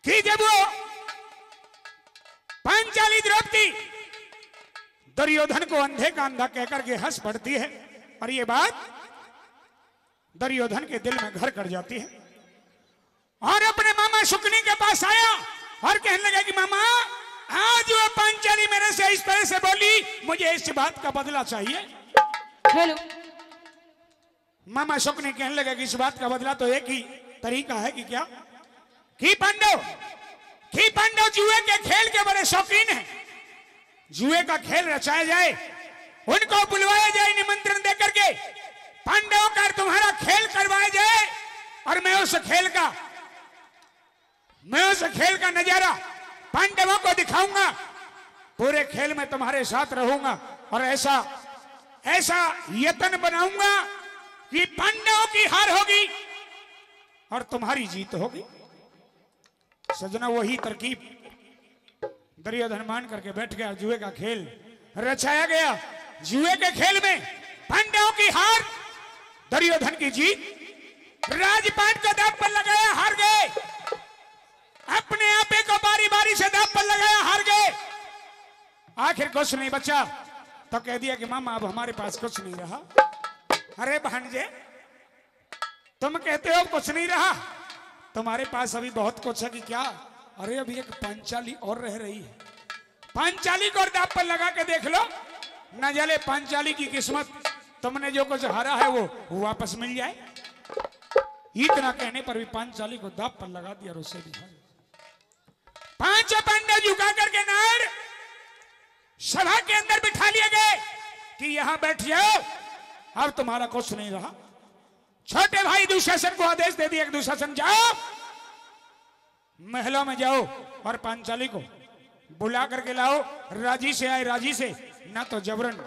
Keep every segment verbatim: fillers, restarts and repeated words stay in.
कि जब वो पांचाली द्रौपदी दुर्योधन को अंधे का अंधा कहकर के हंस पड़ती है, और ये बात दुर्योधन के दिल में घर कर जाती है, और अपने मामा शुकनी के पास आया और कहने लगा कि मामा, आज वो पांचाली मेरे से इस तरह से बोली, मुझे इस बात का बदला चाहिए। हेलो। मामा शुकनी कहने लगा कि इस बात का बदला तो एक ही तरीका है कि क्या, कि पांडव, कि पांडव जुए के खेल के बड़े शौकीन हैं, जुए का खेल रचाया जाए, उनको बुलवाया जाए निमंत्रण देकर के, पांडवों का तुम्हारा खेल करवाया जाए, और मैं उस खेल का, मैं उस खेल का नजारा पांडवों को दिखाऊंगा, पूरे खेल में तुम्हारे साथ रहूंगा, और ऐसा, ऐसा यत्न बनाऊंगा कि पांडवों की हार होगी और तुम्हारी जीत होगी। सजना, वही तरकीब दुर्योधन मान करके बैठ गया। जुए का खेल रचाया गया। जुए के खेल में पांडवों की हार, दुर्योधन की जीत। राजपाट को दांव पर लगाया, हार गए। अपने आपे को बारी बारी से दांव पर लगाया, हार गए। आखिर कुछ नहीं बचा तो कह दिया कि मामा, अब हमारे पास कुछ नहीं रहा। अरे भांजे, तुम कहते हो कुछ नहीं रहा, तुम्हारे पास अभी बहुत कुछ है कि क्या? अरे, अभी एक पांचाली और रह रही है। पांचाली को दांव पर लगा के देख लो, न जाने पांचाली की किस्मत, तुमने जो कुछ हारा है वो वापस मिल जाए। इतना कहने पर भी पांचाली को दांव पर लगा दिया और उसे भी हार। पांचों पांडव झुका करके नाड़ सभा के अंदर बिठा लिए गए कि यहां बैठ जाओ, अब तुम्हारा कुछ नहीं रहा। छोटे भाई दुशासन को आदेश दे दिया कि दुशासन, जाओ, महलों में जाओ और पांचाली को बुला करके लाओ, राजी से आए राजी से, ना तो जबरन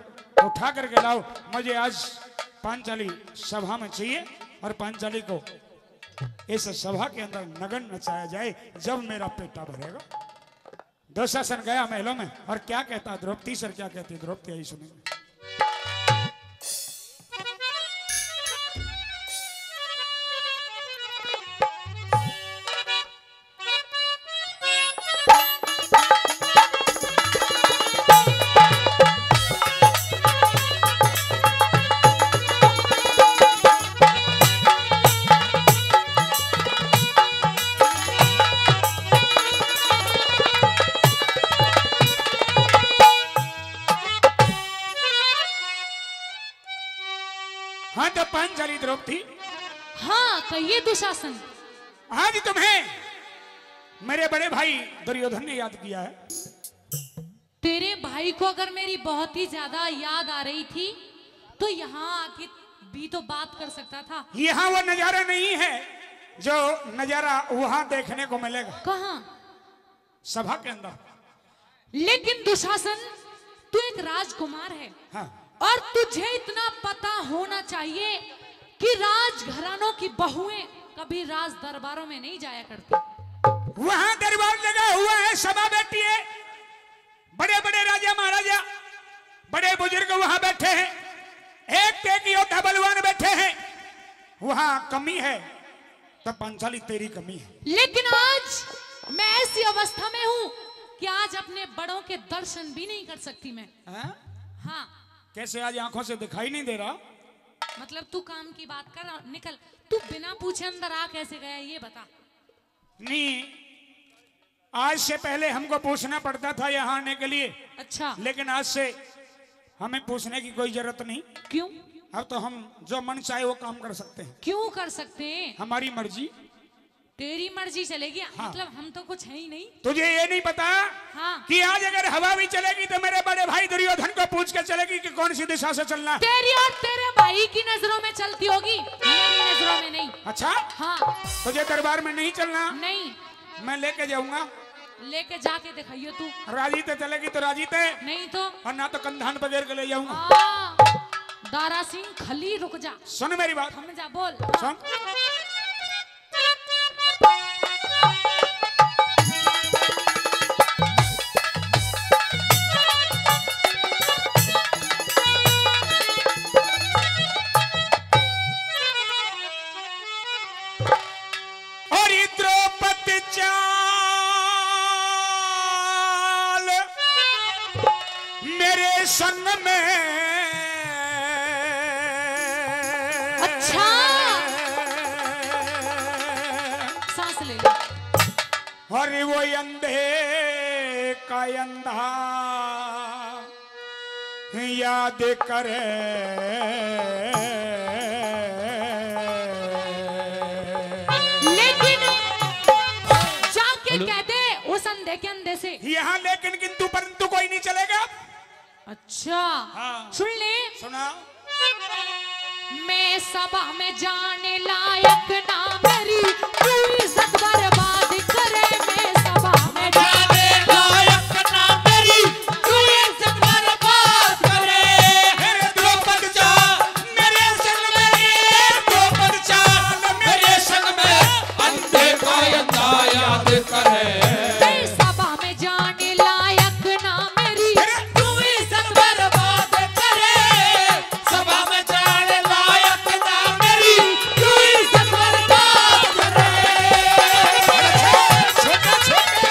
उठा करके लाओ। मुझे आज पांचाली सभा में चाहिए और पांचाली को इस सभा के अंदर नगन नचाया जाए, जब मेरा पेटा भरेगा। दुशासन गया महलों में और क्या कहता द्रौपदी से, क्या कहती द्रौपदी, आई सुनेंगे। हाँ, तो पांचाली द्रौपदी। हाँ, कहिए दुशासन। आज तुम्हें मेरे बड़े भाई दुर्योधन ने याद किया है। तेरे भाई को अगर मेरी बहुत ही ज्यादा याद आ रही थी तो यहाँ आके भी तो बात कर सकता था। यहाँ वो नजारा नहीं है जो नजारा वहां देखने को मिलेगा। कहाँ? सभा के अंदर। लेकिन दुशासन, तू एक राजकुमार है। हाँ। और तुझे इतना पता होना चाहिए कि राजघरानों की बहुएं कभी राज दरबारों में नहीं जाया करती। वहां दरबार लगा हुआ है, सभा बैठी है, बड़े बड़े राजा महाराजा, बड़े बुजुर्ग वहां बैठे हैं, एक एक योद्धा बलवान बैठे हैं, वहां कमी है। तब पांचाली तेरी कमी है। लेकिन आज मैं ऐसी अवस्था में हूँ कि आज अपने बड़ों के दर्शन भी नहीं कर सकती मैं। हाँ? हाँ। कैसे आज आंखों से दिखाई नहीं दे रहा? मतलब तू काम की बात कर, निकल। तू बिना पूछे अंदर आ कैसे गया, ये बता। नहीं, आज से पहले हमको पूछना पड़ता था यहाँ आने के लिए। अच्छा। लेकिन आज से हमें पूछने की कोई जरूरत नहीं। क्यों? अब तो हम जो मन चाहे वो काम कर सकते हैं। क्यों कर सकते हैं? हमारी मर्जी। तेरी मर्जी चलेगी। हाँ। मतलब हम तो कुछ है ही नहीं। तुझे ये नहीं पता हाँ। कि आज अगर हवा भी चलेगी तो मेरे बड़े भाई दुर्योधन को पूछ के चलेगी कि कौन सी दिशा से चलना है। तेरी और तेरे भाई की नजरों में चलती होगी, मेरी नजरों में नहीं। अच्छा, हाँ। तुझे दरबार में नहीं चलना? नहीं। मैं लेके जाऊंगा। लेके जाके दिखाइयो तू। राजी ते चलेगी तो राजी ते। नहीं तो। और ना तो कंधान पर घेर के ले जाऊंगा। हाँ। दारा सिंह खली, रुक जा। सुन मेरी बात। समझा, बोल। सुन। और द्रौपदी चा संग में। अच्छा। सांस ले लो। अरे वो अंधे का अंधा याद करे। लेकिन जाके हेलो। कह दे उस अंधे के अंधे से। यहाँ लेकिन किंतु परंतु कोई नहीं चलेगा। अच्छा। हाँ। सुन ले। सुना। मैं सभा में जाने लायक ना मेरी, तू इज्जत बर्बाद करे। मैं सभा में जाने लायक ना मेरी, तू इज्जत बर्बाद करे। मेरे द्रौपद जा, मेरे संग में, मेरे द्रौपद जा, मेरे संग में, अंधे का अंधा याद करे। मैं सभा में जाने लायक ना मेरी, अरे! तू इज्जत बर्बाद करे। सभा में जाने लायक ना मेरी, तू इज्जत बर्बाद करे। छोटे, छोटे।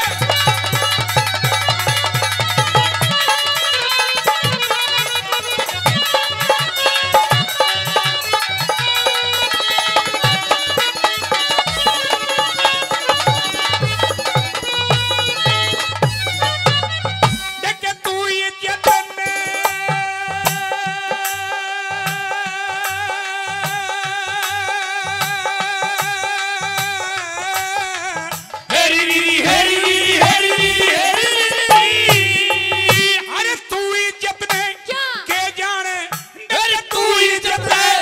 देखे तू इज्जत में। हेरी रीरी, हेरी रीरी, हेरी रीरी, हेरी रीरी। अरे तू इज्जत में क्या? के जाने? अरे तू इज्जत में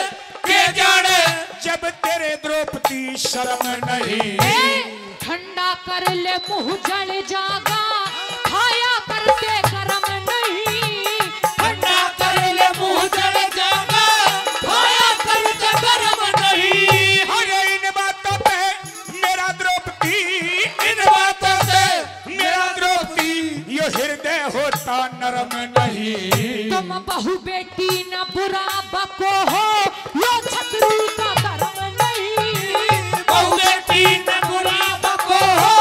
के जाने? जब तेरे द्रौपदी शर्म नहीं। ए, ठंडा कर ले मुंह जल जागा, खाया करते गरम नहीं। ठंडा कर ले मुंह जल जागा, खाया करते गरम नहीं। अरे इन बातों पे मेरा द्रौपदी, इन बातों से मेरा द्रौपदी, यो हृदय होता नरम नहीं। तुम बहू बेटी न बुरा बको हो, यो छतरी का धर्म नहीं। बहू बेटी न बुरा बको हो,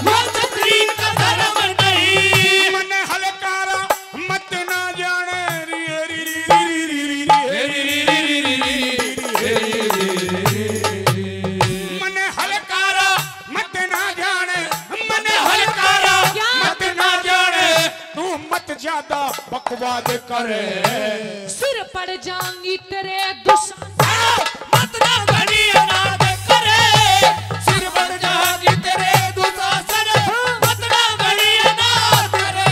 यो छतरी का धर्म नहीं। मन हलकारा मत ना जाने री, री, री। मन हलकारा मत ना जाने, मन हलकारा क्या? मत ना जाने, तू मत ज्यादा बकवाद करे। सिर पड़ जाऊंगी तेरे दुश्मन। मत ना घणी अनाद करे, सिर बन जागी तेरे दुशासन, मत ना घणी अनाद करे।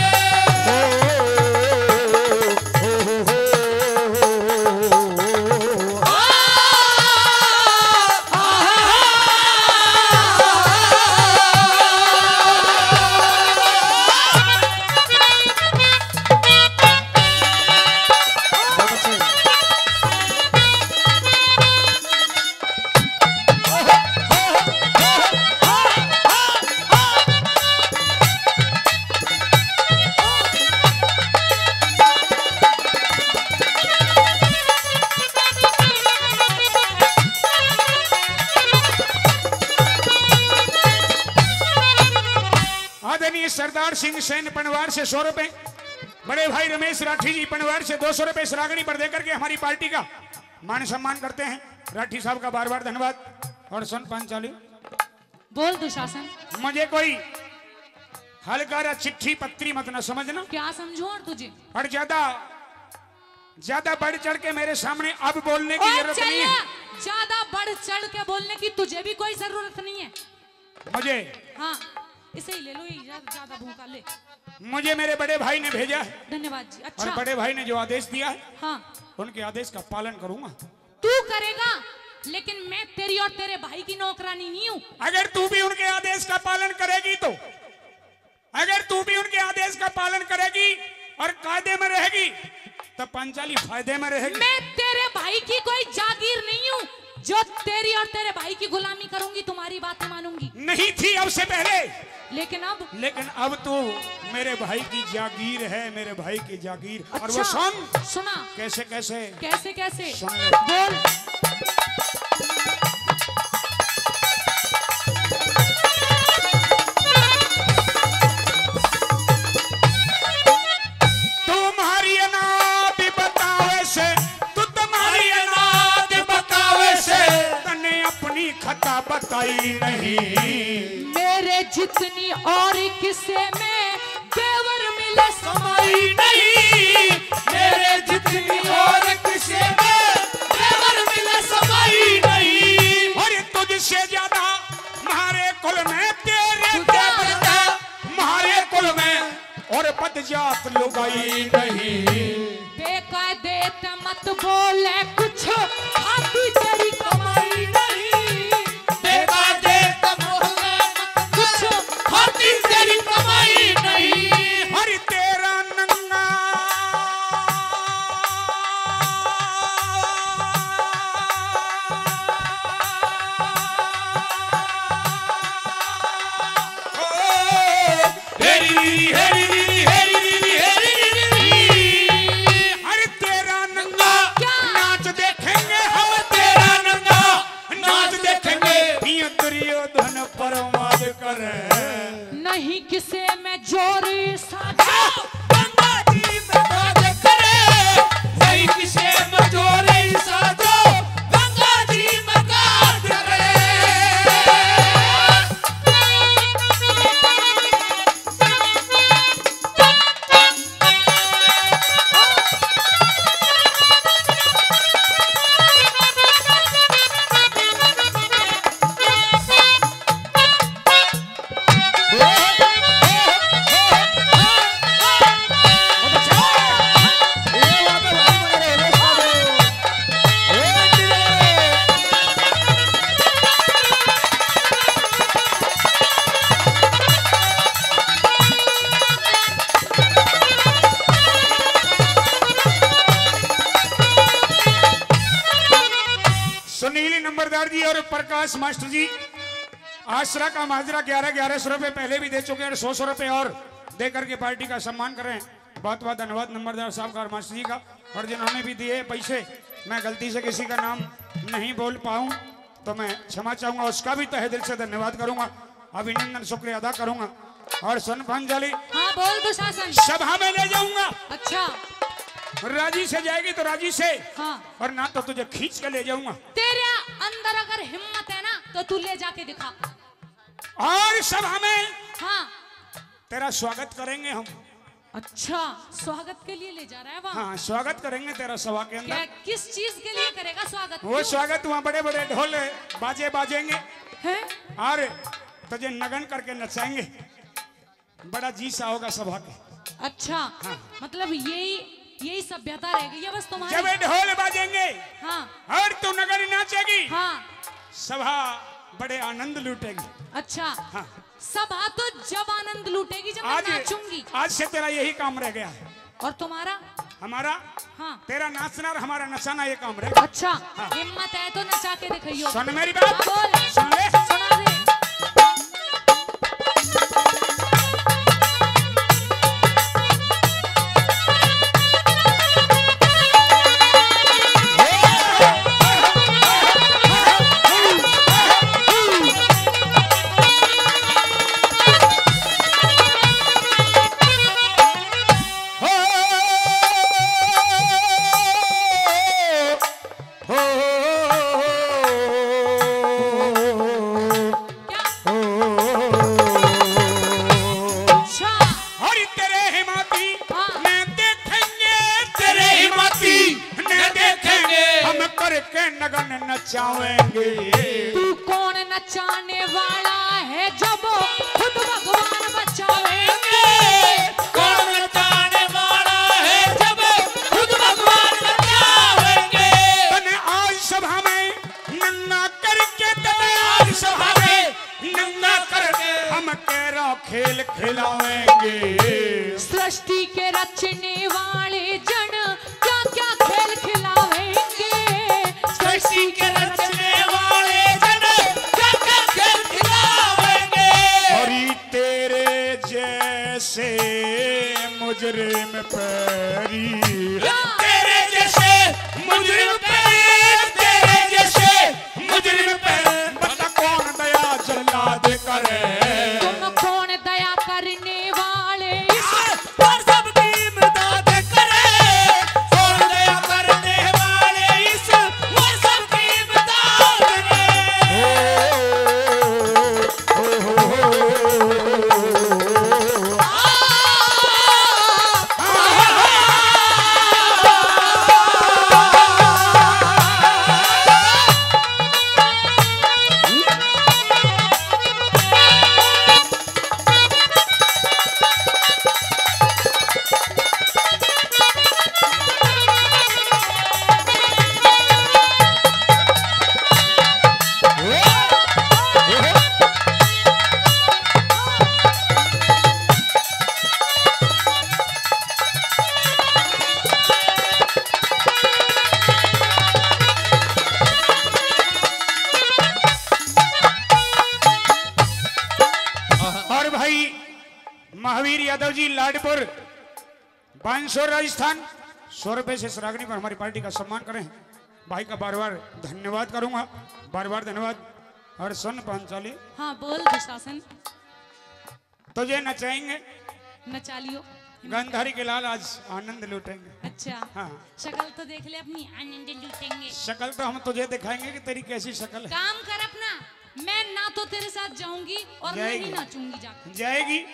आदरणीय सरदार सिंह सैन पनवार से सौ रुपए, बड़े भाई रमेश राठी जी पनवार से दो सौ रुपए इस रागनी पर देकर के हमारी पार्टी का मान सम्मान करते हैं। राठी साहब का बार बार धन्यवाद। और सुन पांचाली, बोल दुशासन। मुझे कोई हल्का रा चिट्ठी पत्री मत ना समझना। क्या समझूं और तुझे? और ज्यादा, ज्यादा बढ़ चढ़ के मेरे सामने अब बोलने की ओए जरूरत नहीं है। चल्या, ज्यादा बढ़ चढ़ के बोलने की तुझे भी कोई जरूरत नहीं है। मुझे हाँ, इसे ही ले लो, ये ज्यादा, ज्यादा भूखा ले। मुझे मेरे बड़े भाई ने भेजा है। धन्यवाद जी। अच्छा। और बड़े भाई ने जो आदेश दिया है, हाँ। उनके आदेश का पालन करूंगा। तू करेगा, लेकिन मैं तेरी और तेरे भाई की नौकरानी नहीं हूँ। अगर तू भी उनके आदेश का पालन करेगी तो, अगर तू भी उनके आदेश का पालन करेगी और कायदे में रहेगी, तो पांचाली फायदे में रहेगी। मैं तेरे भाई की कोई जागीर नहीं हूँ जो तेरी और तेरे भाई की गुलामी करूंगी, तुम्हारी बातें मानूंगी। नहीं थी अब से पहले। लेकिन अब? लेकिन अब तू मेरे भाई की जागीर है, मेरे भाई की जागीर। और वो अच्छा, सुन। सुना। कैसे कैसे? कैसे कैसे? सुन ले। बोल। तुम्हारी ना जितनी और किसे में देवर मिले समाई नहीं, मेरे जितनी और किसे में देवर मिले समाई नहीं। और तुझसे ज्यादा म्हारे कुल में तेरे खुदा। देवर का, म्हारे कुल में और बदजात लुगाई नहीं। बेकायदे ते मत बोले कुछ, खाती तेरी कमाई नहीं। बेकायदे ते बोले मत कुछ, खाती तेरी कमाई नहीं। हर तेरा नंगा। ओ, हेरी रीरी, हेरी रीरी, हेरी रीरी, हेरी रीरी। हर तेरा नंगा क्या? नाच देखेंगे हम, तेरा नंगा नाच देखेंगे। ये दुर्योधन परमाद करे। नहीं किसे में जोर साजो, गंगा जी में गाज करे। नहीं किसे में जोर साजो, गंगा जी में गाज करे। सुनील नंबरदार जी और प्रकाश मास्टर जी, आसरा का माजरा ग्यारह ग्यारह सौ रुपये पहले भी दे चुके हैं, सौ सौ रुपये और दे करके पार्टी का सम्मान करें। बहुत बहुत धन्यवाद नंबरदार साहब का और मास्टर जी का, और जिन्होंने भी दिए पैसे। मैं गलती से किसी का नाम नहीं बोल पाऊँ तो मैं क्षमा चाहूंगा, उसका भी तहे दिल से धन्यवाद करूंगा, अभिनंदन, शुक्रिया अदा करूंगा। और सुन पांचाली, हाँ, बोल दुशासन। सभा में ले जाऊंगा। अच्छा। राजी से जाएगी तो राजी से, हाँ। और ना तो तुझे खींच के ले जाऊंगा। तेरे अंदर अगर हिम्मत है ना तो तू ले जाके दिखा। और सभा में, हाँ। तेरा स्वागत करेंगे हम। अच्छा, स्वागत के लिए ले जा रहा है वहाँ? हाँ, स्वागत करेंगे तेरा सभा के अंदर। क्या, किस चीज के लिए करेगा स्वागत? वो क्यों? स्वागत, वहाँ बड़े बड़े ढोल बाजे बाजेंगे। हैं? और तुझे नगन करके नचाएंगे, बड़ा जी सा होगा सभा के। अच्छा, हाँ। मतलब यही, यही सभ्यता रह गई है बस तुम्हारी? जब ये ढोल बाजेंगे, हाँ। और तू नगन नाचेगी, हाँ। सभा बड़े आनंद लूटेगी। अच्छा। हाँ। सभा तो जब आनंद लूटेगी जब मैं आज, नाचूंगी। आज से तेरा यही काम रह गया है। और तुम्हारा? हमारा? हाँ। तेरा नाचना और हमारा नचाना, ये काम रह गया। अच्छा, हाँ। हिम्मत है तो नचा के दिखाइयो। सुन मेरी बात। हाँ, बोल। सुन ले। सुना दे। क्या? अच्छा। और तेरे हिमाती हाँ। मैं देखेंगे, तेरे हिमाती मैं देखेंगे, हम करके नगन नचावेंगे। तू कौन नचाने वाला है जब खुद भगवान बचावेंगे? कौन नचाने वाला है जब खुद भगवान बचावेंगे? तने आज सभा में नंगा करके, तने आज सभा में नंगा करके हम कैरा खेल खिलावेंगे। सृष्टि के रचने वाले जन क्या क्या खेल खिलावेंगे? सृष्टि के रचने वाले जन क्या क्या खेल खिलावेंगे? और तेरे जैसे मुजरिम पैरी, तेरे जैसे मुजरिम पैरी, तेरे जैसे मुजरिम पैरी, बता कौन दया जल्लाद करे? तुम कौन दया करने वाले इस और सबकी इमदाद करे, कौन दया करने वाले इस और सबकी इमदाद करे। ओ, ओ, ओ, ओ, ओ, महावीर यादव जी लाडपुर, बांसोर, राजस्थान, सौ रुपए से सरागनी पर हमारी पार्टी का सम्मान करें। भाई का बार बार धन्यवाद करूंगा, बार बार धन्यवाद। और सुन पांचाली, हाँ, बोल दुशासन। तुझे नचाएंगे। नचा लियो। गांधारी के लाल आज आनंद लूटेंगे। अच्छा। हाँ। शक्ल तो देख ले अपनी, आनंद लूटेंगे। शक्ल तो हम तुझे दिखाएंगे कि तेरी कैसी शक्ल है। काम कर अपना, मैं ना तो तेरे साथ जाऊंगी और ना ही जाएगी। नाचूंगी जाके। जाएगी,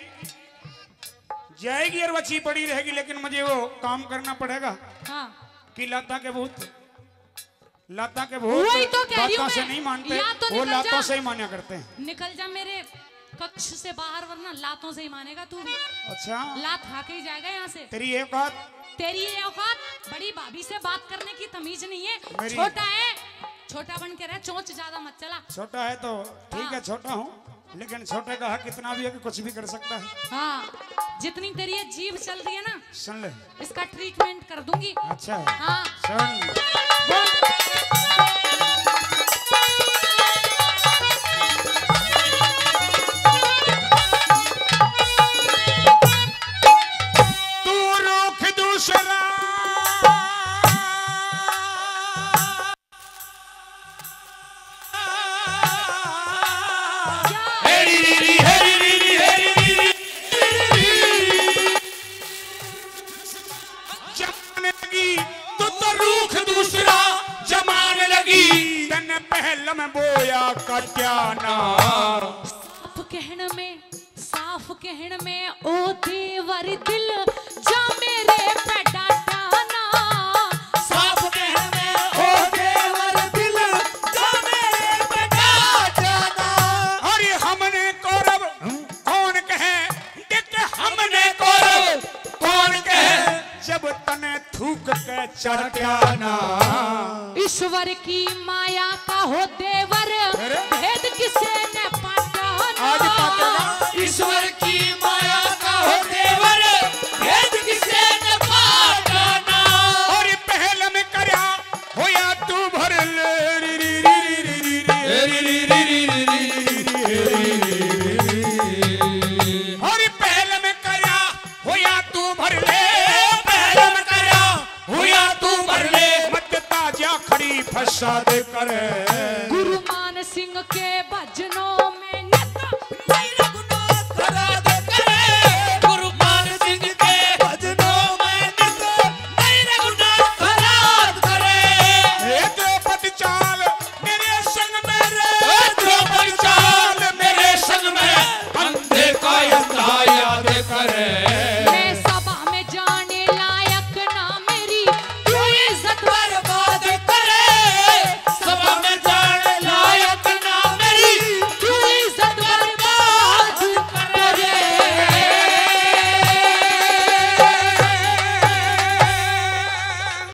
जाएगी और बची पड़ी रहेगी, लेकिन मुझे वो काम करना पड़ेगा। हाँ। कि लाता के भूत, लाता के भूत वही तो कह रही हूँ बातों से मैं। नहीं मानते, या तो वो निकल लातों जा। से ही मान्या करते हैं। निकल जा मेरे कक्ष से बाहर, वरना लातों से ही मानेगा तू भी। अच्छा। लात खा के ही जाएगा यहाँ से। तेरी औकात। तेरी ये औकात, बड़ी भाभी से बात करने की तमीज नहीं है। मेरी छोटा है, छोटा बन के रह, चोंच ज्यादा मत चला। छोटा है तो ठीक है, हाँ। छोटा हूँ, लेकिन छोटे का हक इतना भी है कि कुछ भी कर सकता है। हाँ, जितनी तेरी ये जीभ चल रही है ना, सुन ले। इसका ट्रीटमेंट कर दूंगी। अच्छा। हाँ। सुन। बोल। तू रूख दूसरा। जमाने लगी, तू तो रूख दूसरा जमान लगी। तन पहलम बोया काट्या ना। साफ कहण में, साफ कहण में ओ देवर दिल जा मेरे पे डाटा ना। साफ कहण में ओ देवर दिल जा मेरे पे डाटा ना। अरे हमने कौरव कौन कहे, देख हमने कौरव कौन कहे, जब तने थूक के चाट्या ना। ईश्वर की माया का हो देवर, अरे। भेद किसे ने पाटा ना। आज पाटेगा। ईश्वर की माया का हो देवर, भेद किसे ने पाटा ना। और पहल में करया होया तू भर ले। और पहल में करया होया तू भर ले, पहल में करया होया तू भर ले। मत ताजा खड़ी फसाद करे। गुरु मान सिंह के भजनों में नित नहीं रघुनाथ खराद करे। गुरु मान सिंह के भजनों में नित नहीं रघुनाथ खराद करे। ए द्रौपदी चाल मेरे संग में रे, ए द्रौपदी चाल मेरे संग में, अंधे का अंधा याद करे।